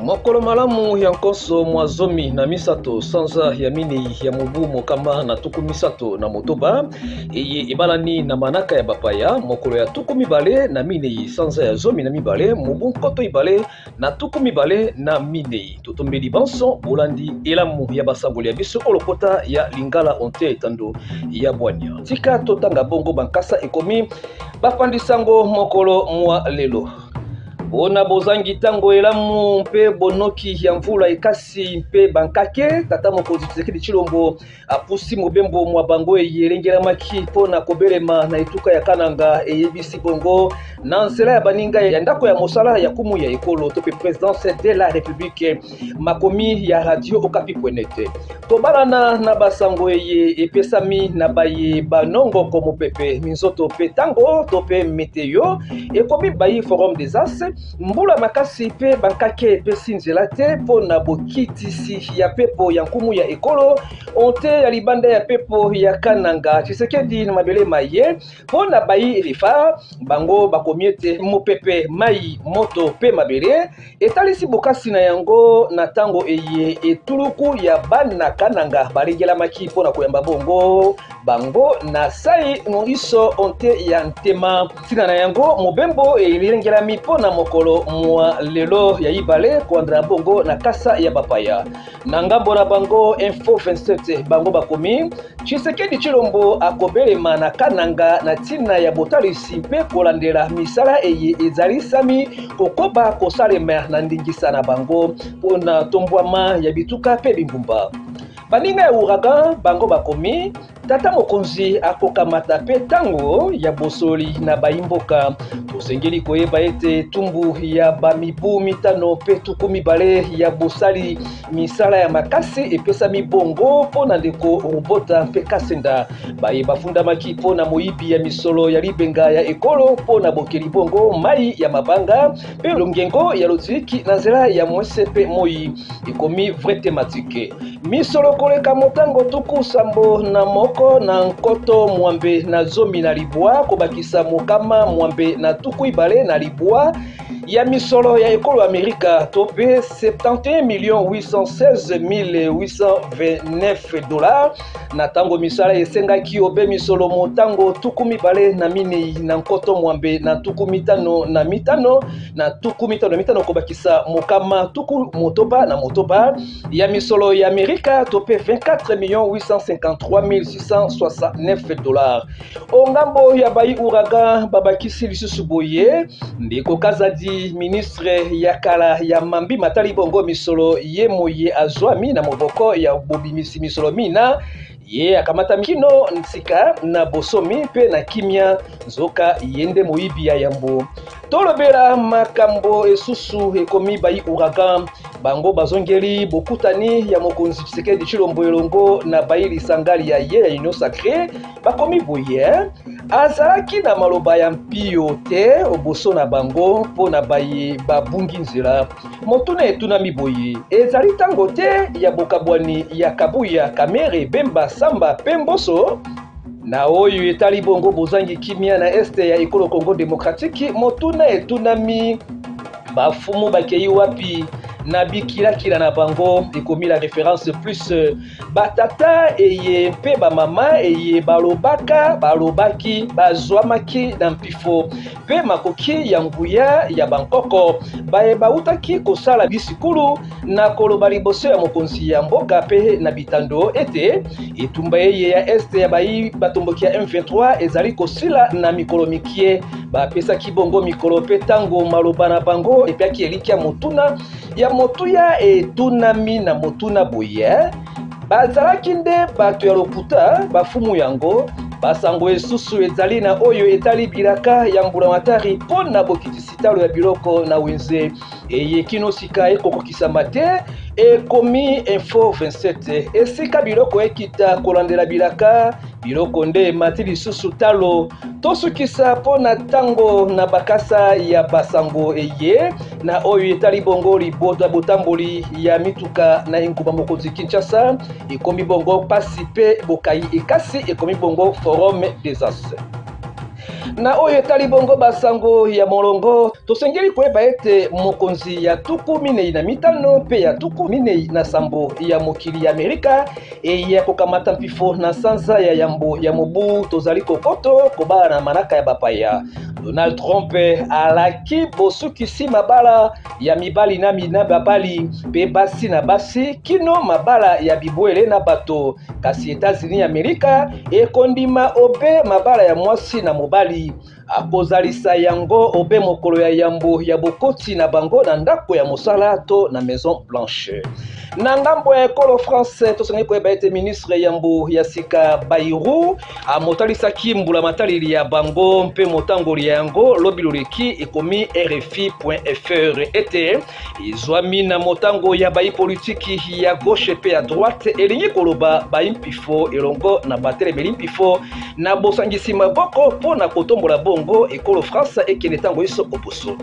Mokolo malamu ya nkoso mwa 13 sanza ya minei ya mobu 136 eye ebalani na manaka ya bapaya mokolo ya 24 sanza ya 12 mobu 2024. Totombeli banso bolandi elamu ya basangoli ya biso o lokota ya Lingala onte etando ya bwanya. Tika totanga bongo bankasa ekomi bapandisango mokolo mwa lelo. Bona bozangi ntango elamu mpe bonoki ya mvula ekasi mpe bankake, tata mokonzi Tshisekedi Tshilombo apusi mobembo mwa bango eye elengelamaki mpo na kobelema na etuka ya Kananga, eyebisi bongo na nzela ya baninga ya ndako ya mosala ya kumu ya ekolo to mpe presidence de la Republique. Makomi ya radio okapi.net. Tobalana na basango eye epesami na baye banongoko mopepe minzoto mpe tango to mpe meteo ekomi bayi forum des as. Mbula makasi mpe bankake epesi nzela te mpo na bokitisi ya pepo ya nkumu ya ekolo onte ya libanda ya pepo ya Kananga Tshisekedi na mabele maye. Mpo na bayi rifa bango bakomi ete mopepe, mai, moto mpe mabele etalisi bokasi na yango na ntango eye etuluku ya bana Kananga balengelamaki mpo na koyamba bongo bango na sai noiso onte ya ntema. Ntina na yango mobembo elengelami mpo na mokolo mwa lelo ya ibale koandela bongo na kasa ya bapaya. Na ngambo na bango Info 27 bango bakomi Tshisekedi Tshilombo akobelema na Kananga na ntina ya botalisi mpe kolandela misala eye ezalisami kokoba kosalema na ndingisa na bango mpo na tombwama ya bituka mpe bingumba. Baninga ya Ouragan bango bakomi Tata mokonzi akokamata mpe ntango ya bosoli na baimboka. Tosengeli koyeba ete etumbu ya bamibu 5 mpe 20 ya bosali misala ya makasi epesami bongo mpo na ndeko Rubota mpe Kasenda baye bafundamaki mpo na moyibi ya misolo ya libenga ya ekolo mpo na bokeli bongo mai ya mabanga mpe longengo ya lotiliki na nzela ya mwese mpe moi. Ekomi vrai thématique. Misolo koleka motango 71 na 819 kobakisa 629 ya misolo ya ekolo Amerika to mpe 71 millions 816 829 dollars na ntango misala esengaki obe misolo motango 24 na 855 na 55 kobakisa 666 ya misolo ya Amerika to mpe 24 millions 853 669 dollars. Ongambo ya bayi Ouragan babakisi lisusu boye ndeko Kazadi ministre ya kala ya mambi matali bongo misolo ye moye azwami na moboko ya bobimisi misolo mina ye akamatami kino nsika na bosomi mpe na kimia, nzoka ye nde moyibi ya yambo. Tolobela makambo esusu ekomi bayi Ouragan bango bazongeli bokutani ya mokonzi Tshisekedi Tshilombo elongo na bayi lisanga lya ye ya Union Sacrée. Bakomi boye azalaki na maloba ya mpio te oboso na bango mpo na baye babungi nzela. Motuna etunami boye, ezali ntango te ya bokabwani ya Kabuya, Kamerhe, Bemba, Samba mpe Mboso? Na oyo etali bongo bozangi kimia na este ya ekolo Congo demokratiki, motuna etunami bafumu bakei wapi na bikilakila na bango? Ekomi la référence plus batata eye mpe bamama eye balobaka balobaki bazwamaki na mpifo mpe makoki ya nguya ya bankoko baye bautaki kosala bisikulu na koloba liboso ya mokonzi ya mboka mpe na bitando ete etumba eye ya este ya bayi batomboki ya M23 ezali kosila na mikolo mikie. Bapesaki bongo mikolo mpe ntango maloba na bango epiaki elikya. Motuna ya motuya etunami na motuna boye, bazalaki nde bato ya lokuta bafumu yango? Basango esusu ezali na oyo etali bilaka ya mbulamatari mpo na bokitisi talo ya biloko na wenze eye kino sika ekokokisama te. Ekomi Info 27 esika biloko ekita kolandela bilaka, biloko nde emati lisusu talo. Tosukisa mpo na ntango na bakasa ya basango eye na oyo etali bongo libota botamboli ya mituka na engumba mokonzi Kinshasa ekomi bongo pasi mpe bokai ekasi ekomi bongo Forum des As. Na oyo etali bongo basango ya molongo, tosengeli koyeba ete mokonzi ya 45 mpe ya 47 ya mokili ya Amerika eye kokamata mpifo na sanza ya yambo ya mobu tozali kokoto kobala na manaka ya bapaya. Donald Trump alaki bosukisi mabala ya mibali na mina babali mpe basi na basi kino mabala ya bibwele na bato, kasi Etats-Unis ya Amerika ekondima obe mabala ya mwasi na mobali. Akozalisa yango obe mokolo ya yambo ya bokoti na bango na ndako ya mosala to na Maison Blanche. Na ngambo ya ekolo France, tosengeli koyeba ete ministre yambo ya sika Bayrou amotalisaki mbula mataleli ya bango mpe motangoli ya yango lobi loleki. Ekomi rfi.fr ete ezwami na motango ya bayi politiki ya gauche mpe ya droite, elingi koloba bayi mpifo elongo na batelemeli mpifo na bosangisi maboko mpo na kotombola bongo ekolo France ekende ntango iso oboso.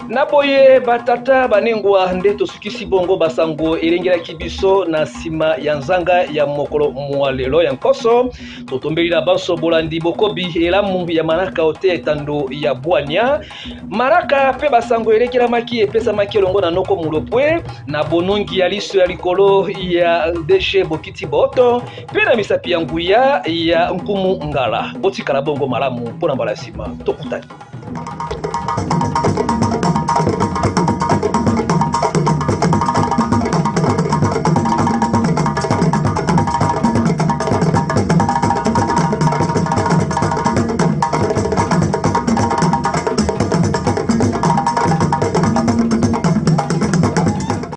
Na boye batata banengwa nde tosukisi bongo basango elengelaki biso na nsima ya nzanga ya mokolo mwa lelo ya nkoso. Totombeli na banso bolandi bokobi elamu ya manaka ote etando ya bwania maraka mpe basango elekelamaki epesamaki elongo na noko Mulopwe na bonongi ya liso ya likolo ya DG Bokiti Boto mpe na misapi ya nguya ya Nkumu Ngala. Botikala bongo malamu mpo na mbala ya nsima tokutani.